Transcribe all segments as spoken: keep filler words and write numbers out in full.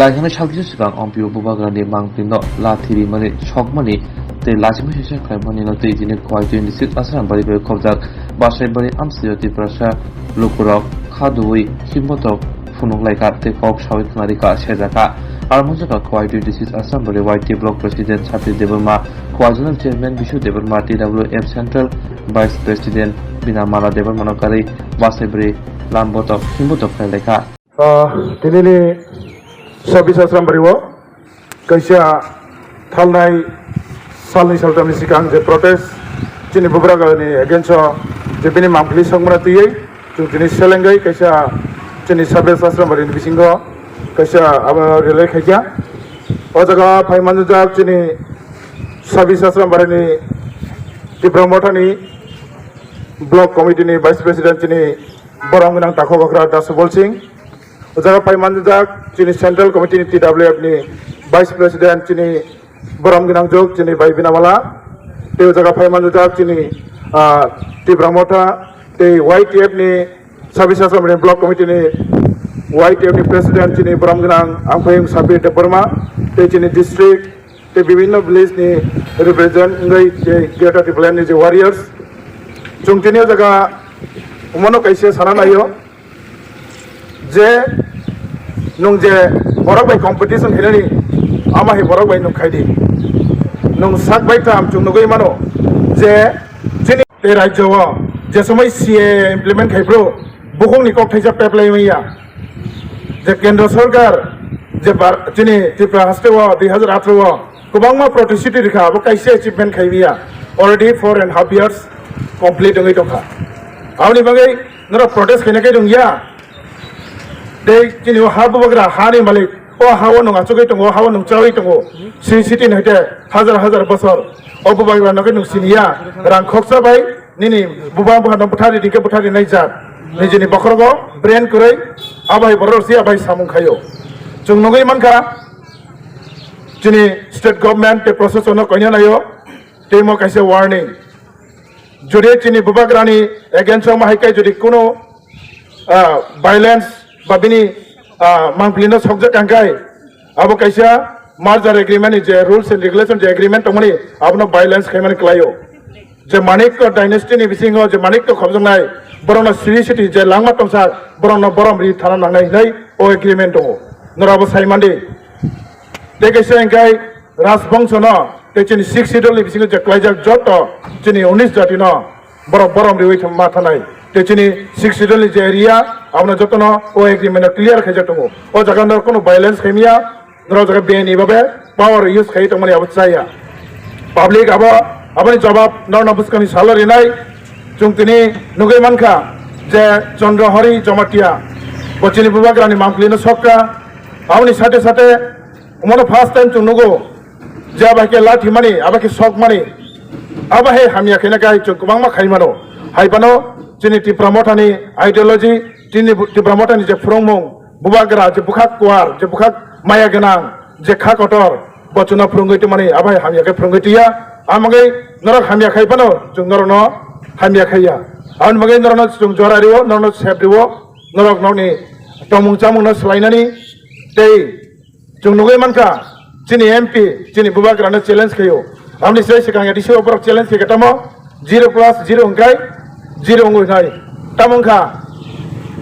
Laithangni salkisa swkang Ompibo bubagrani mangpilino lathi rimani sokmani tei lachimani sesa khlaimani no tei tini Khowai twenty six Asrambari bai khobjak Basaibari amsio Tiprasa lukurok kha duwi himbotok phunuk laikha tei kok sawi khwnarikha sejakha. Aro mungsa kha Khowai twenty six Asrambari Y T block president Sapir Debbarma, Khowai zonal chairman Bishu Debbarma, T W F central vice president Bina Mala Debbarmano karwi Basaibari lambotok himbotok khlai laikha. Ah, tinini sabis Asrambari o kaisa thalnai salni saltamni sikang je protest chini bubagrani against o je bini mangpili songmana twiwi chwng tini selengwi kaisa chini sabis Asrambari ni bisingo kaisa abo rally khaikha. O jaga phai manjak chini sabis Asrambari ni Tipra Mothani block committee ni vice president chini borom gwnang Takhuk Okra Das Subol Singh. O jaga phai manjak chini Central Committee ni T W F ni Vice President chini borom gwnang jok chini bai Binamala. Tei o jaga phai manjak chini, ah, Tipra Motha tei Y T F ni Sabis Asrambari Block Committee ni Y T F ni President chini borom gwnang Angphayung Sapir Debbarma tei chini district tei bibinno village ni represent wngwi je Greater Tipraland ni je warriors. Chwng tini o jaga omono kaisa sana naio. Je nwng je borok bai competition khainani, ama hai borok bai nwng khaidi. Nwng sak bai tam chwng nugwi mano je chini tei rajyo o je somoi C A A implement khai phuru bukhukni kok thaisa peplai manya. Je kendro sorkar je bar-, chini Tripura haste o dui hazar atharo o kwbangma protest rikha, abo kaisa achievement khai manya. Already four and half years complete wngwi tongkha. Aboni bagwi norok protest khaina khe rwngya. Tei chini o ha bubagra, ha ni malik, o ha o nwng achugwi tongo, o ha o nwng chawi tongo. Sri Siti ni hoite hajar hajar bosor o bubagra no khe nwng siniya. Rang khoksa bai nini buba buha no bwthari di khe bwthari nai jat. Nijini bokhorogo brain kwrwi abai borok si abai samung khaio. Chwng nugwi mankha chini state government tei proshashan no koina naio. Tei mo kaisa warning. Jodi chini bubagrani against o ma hai kai jodi kuno, ah, violence ba bini, ah, mangpili no sokjak kangkai, abo kaisa merger agreement ni je rules and regulation je agreement tongmani abono violence khaimani klaio. Je Manikya dynasty ni bisingo je Manikya khobjaknai borokno Sri Siti je langma tongsa borokno borom ri thana nangnai hinwi o agreement tongo. Norabo saimandi. Tei kaisa hingkai Rajbongso no tei chini Sixth Schedule ni bisingo je klaijak joto chini unis jati no borok borom riwi thum ma thanai. Tei chini Sixth Schedule ni je area abono jotono o agreement no clear khaijak tongo. O jaga no kunu violence khaimya, norok jaga bini babe power use khai tongmani abo chaya. Public abo, aboni jawab norokno bwskangni salo rinai. Chwng tini nugwi mankha je Chandra Hari Jamatia bo chini bubagrani mangpili no sokka. Aboni sate sate omono first time chwng nugo je abo hai khe lathi mani, abo hai khe sok mani, abo hai hamya khaina khe hai chwng kwbangma khai mano. Hai phano chini Tipra Mothani ideology, chini bu-, Tipra Mothani je phwrwngmung, bubagra je bwkhak kuar, je bwkhak maya gwnang, je kha kotor, bo chwngno phwrwngwi tongmani, abo hai hamya khe phwrwngwi twiya. Amogwi norok hamya khai phano chwng norokno hamya khaiya. Aboni bagwi norokno chwng jora rio, norokno sep rio, norok nokni tongmung chamungno swlainani tei chwng nugwi mankha, chini M P, chini bubagrano challenge khaio. Aboni se swkang A D C o borok challenge khaikha tamo, zero plus zero hwnkhe zero wngwi hnai. Tamo wngkha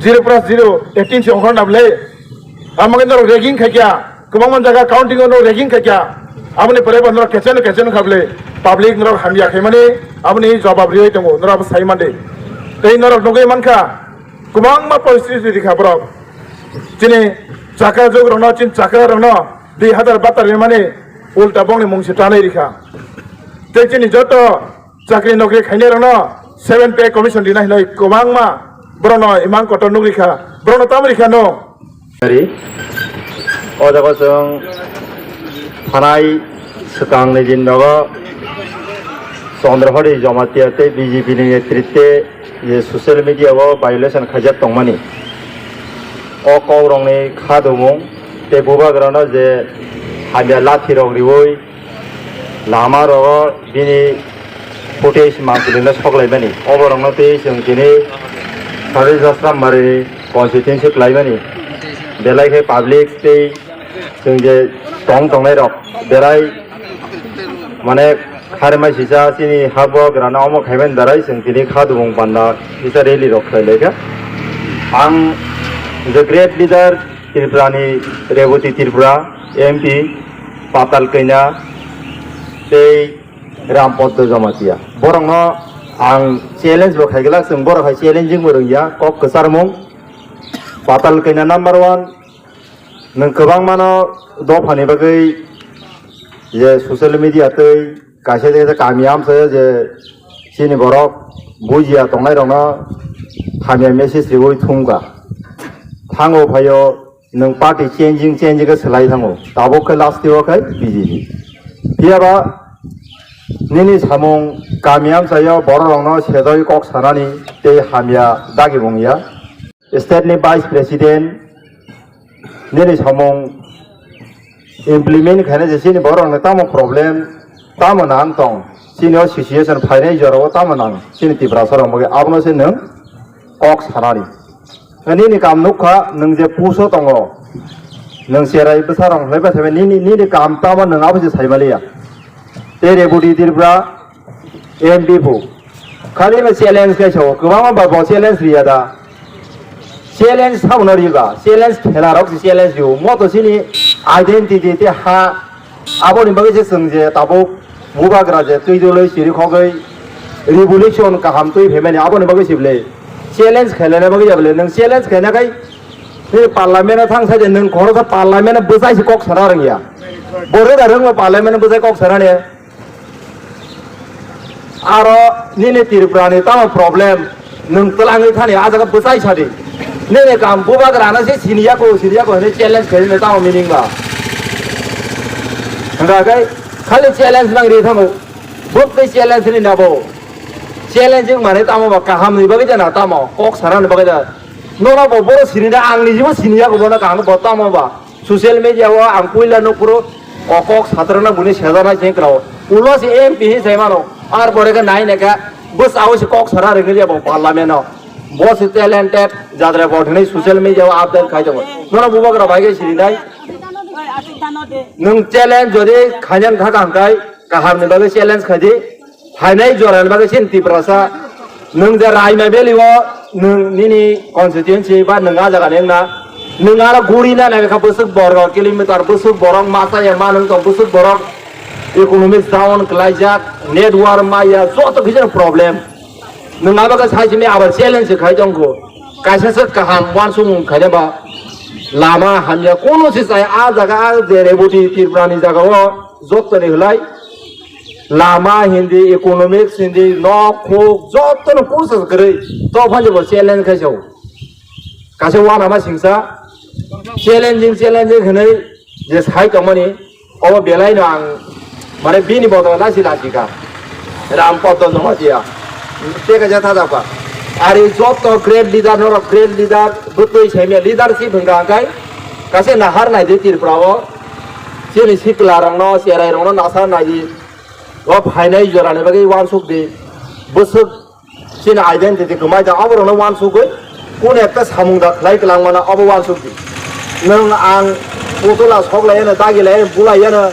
zero plus zero eighteen se ongkhorna bwle. Amo khe norok ragging khaikha, kwbangma jaga counting o norok ragging khaikha. Aboni pore bo norok kecheno kecheno kha bwle. Public norok hamya khaimani aboni jawab riwi tongo, norok abo sai mande. Tei norok nugwi mankha, kwbangma poristiti rikha borok. Chini chakra jogrokno, chini chakrarokno dui hazar batar rimani ulta bongni mungsi tanwi rikha. Tei chini joto chakri nokri khainairokno seven pay commission rina hinwi kwbangma borokno imang kotor nuk rikha. Borokno tamo rikha no? Ari, o jaga chwng thanai swkangni din nogo Chandrahari Jamatia tei B J P ni netritwe je social media o violation khaijak tongmani. O kokrokni kha dumung tei bubagrano je hamya lathi rok riwi lama rogo bini footage mangpili no sok laimani. O borok no tei chwng tini Sadhu Jasram Bari constituency kwlai mani. Belai khe public tei Chwng je tong tongnai rok berai mane kharmai sisa chini habo grana omo khaiben berai chwng tini kha dubung panda kisa rally rok khlai laikha. Ang the great leader Tripura ni Reboti Tripura M P Patal Kanya tei Ram Poddo Jamatia. Borokno ang challenge bo khaiglak, chwng borok hai challenging bo rwngya, kok kwcharmung. Patal Kanya number one, nwng kwbangmano dophani bagwi je social media tei kaisa kaisa kami amchaio je chini borok bujiya tongnai rokno hamya message riwi thumkha. Thango phaio nwng party changing changing khe swlai thango, tabuk khe last o khe B J P. Phiyaba nini samung kami amchaio borok rokno sejoi kok sanani tei hamya dagi bungya. State ni Vice President nini samung implement khaina je chini borok ni tamo problem, tamo nang tong, chini o situation phainai jora o tamo nang, chini Tiprasa rok bagwi abono se nwng kok sanani. Nini kam nukha, nwng je puso tongo, nwng cherai bwsa rok hlaiba thaiba, nini, nini kam tamo nwng abo se saimaliya. Tei Reboti Tripura M P bo khali no challenge khe sao, kwbangma ba bo challenge riya da. Challenge sabo no riba, challenge khela rok se challenge riyo. Mo to chini identity te ha, aboni bagwi se chwng je tabuk bubagra je twi doloi siri khogwi revolution kaham twi phaimani aboni bagwi se bwle challenge khailana bagwi ya bwle nwng challenge khaina khai twi parliament o thang sai de nwng khoroksa parliament o bwsai se kok sana rwngya. Borok da rwngma parliament o bwsai kok sana ne. Aro nini Tripura ni tamo problem, nwng twlangwi thani ah jaga bwchai sadi. Nini kam bubagra no se siniya ko, siniya ko hwnwi challenge khaini tamo meaning ba? Hwnkha khe khali challenge nang ri thango. Bwktwi challenge ri nabo. Challenge wng mani tamo ba kaham ni bagwi jana tamo, kok sana ni bagwi jana. Nono bo boro sinina ang nijibo siniya ko bono kaham bo tamo ba. Social media o ang puila nukphuru o kok satrana buni sejana se krao. Ulo se M P hi sai mano. Ar pore khe nai neka bwsao se kok sana rwngya bo parliament o. Bo se talented jadra bo thani social media o update khai tongo. Nono bubagra bai khe sirinai. Nwng challenge jodi khainang thaka hwnkhe kaham ni bagwi challenge khai di. Phainai jorani bagwi chini Tiprasa, nwng je Raima Valley o nwng nini constituency ba nwng ah jaga ni wngna, nwng aro guri na nai kha bwswk borok kilometer, bwswk borok masa ya ma nwng tong, bwswk borok economics down kwlaijak, network ma ya, joto kisa problem. Nwng abo khe sai simi abar challenge se khai tong kho. Kaisa se kaham uansukmung khaina ba lama hamya kono se chaya ah jaga ah je Reboti Tripura ni jaga o joto ni hwlai lama hindi, economics hindi, nok, khuk, jotono kursa kwrwi. To phai bo challenge khai sao. Kaisa uanama singsa challenging, challenging hwnwi je sai tongmani, obo belai no ang mane bini bodol lasi lasi ka. Ram Poddo Jamatia. Te kaisa thajak ba. Ari joto great leader, norok great leader, bwtwi saimya leadership hwnka hwnkhe kaisa nahar nai di Tripura o. Chini sikla rokno, cherai rokno nasa nai di. O phainai jorani bagwi uansuk di. Bwswk chini identity kwmai da, aborokno uansugwi kunu ekta samung da khlai kwlangmano abo uansuk di. Nwng ang putula sok laiyano, dagi laiyano, bulai yano,